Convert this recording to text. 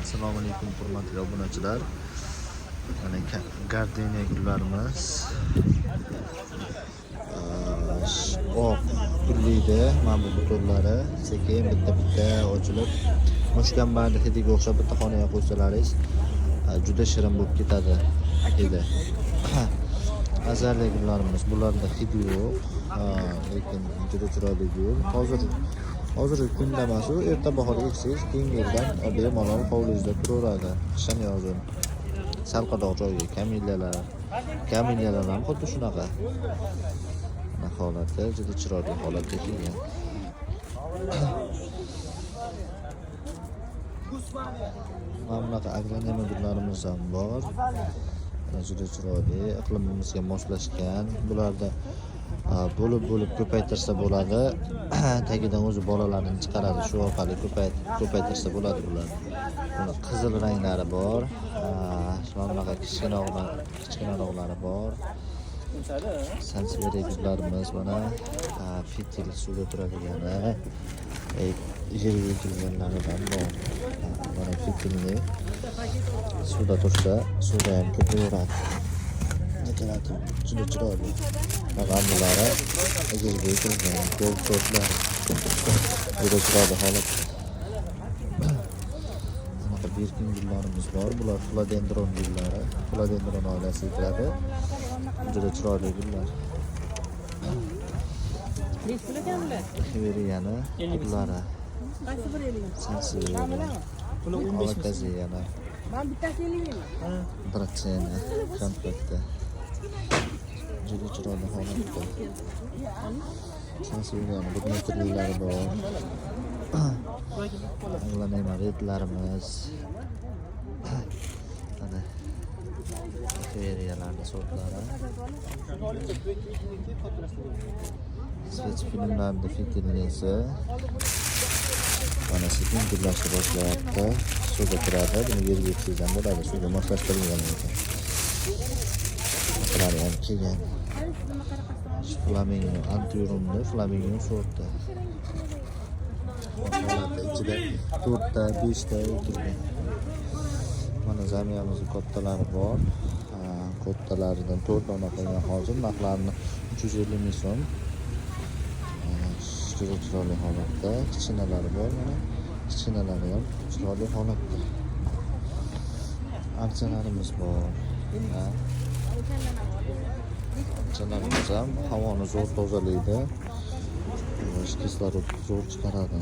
Assalomu alaykum hurmatli obunachilar. Mana gardeniya gullarimiz. Oq gullaydi. Mana bu butonlari sekin bitta-bitta ochilib, mushkambarni hidiga o'xshab bitta xonaga qo'ysalaringiz, juda shirin bo'lib ketadi hidi. Azaliya gullarimiz, bularda hidi yo'q, lekin juda chiroyli gul. Hozirgi kunda emas, u erta bahorga eksangiz, keyingi yildan bemalol hovlingizda turaveradi. Qishin yozin. Salqinroq joyga kameliyalar, kameliyalar ham xuddi shunaqa. Mana holati juda chiroyli holatga kelgan. Mana bunaqa agronema gullarimiz ham bor. Mana juda chiroyli, iqlimimizga moslashgan. Bularda bo'lib-bo'lib ko'paytirsa bo'ladi. Tagidan o'zi bolalarini chiqaradi. Shu orqali ko'paytirsa bo'ladi bularni. Buni qizil ranglari bor. Mana bunaqa kichkinaroqlari bor. Sanseveriya gullarimiz mana fitil suvda turadigani, yerga ekilganlaridan bor. Mana fitilni suvda tursa, suvda ham ko'payaveradi. Dekorativ juda chiroyli. Mana bulari yerga ekilgan gold sortlar. Juda chiroyli holatda. Bunaqa berkin gullarimiz bor. Bular philodendron gullari. Philodendron oilasiga kiradi. Juda chiroyli gullar. Nechi pul ekan bular? Echeveriyani gullari. Qaysi biri 50 ming? Sanseveriya. Bular 15 ming. Alakaziyani. Man bittasi 50 mingmi? Dratsena komplekti. Juda chiroyli holatda. Sanseveriyani bir metrliklari bor. Aglanema redlarimiz. Mana Echeveriyalarni sortlari. Svech filmlarni fitilnisi. Mana sekin gullashni boshlayapti. Suvda turadi. Buni yerga eksangiz ham bo'ladi. Suvga moslashtirilgan ekan. Bular ham kelgan. Shu flamingo antiurumni flamingo sorti. Holatda ichida 4 ta, 5 ta ekilgan. Mana zamiyamizni kattalari bor. Kattalaridan 4 dona qilgan hozir. Narxlarini 350 ming so'm. Juda chiroyli holatda. Kichkinalari bor mana. Kichkinalari ham chiroyli holatda. Archalarimiz bor. Archalarimiz ham havoni zo'r tozalaydi. Kislorod zo'r chiqaradi.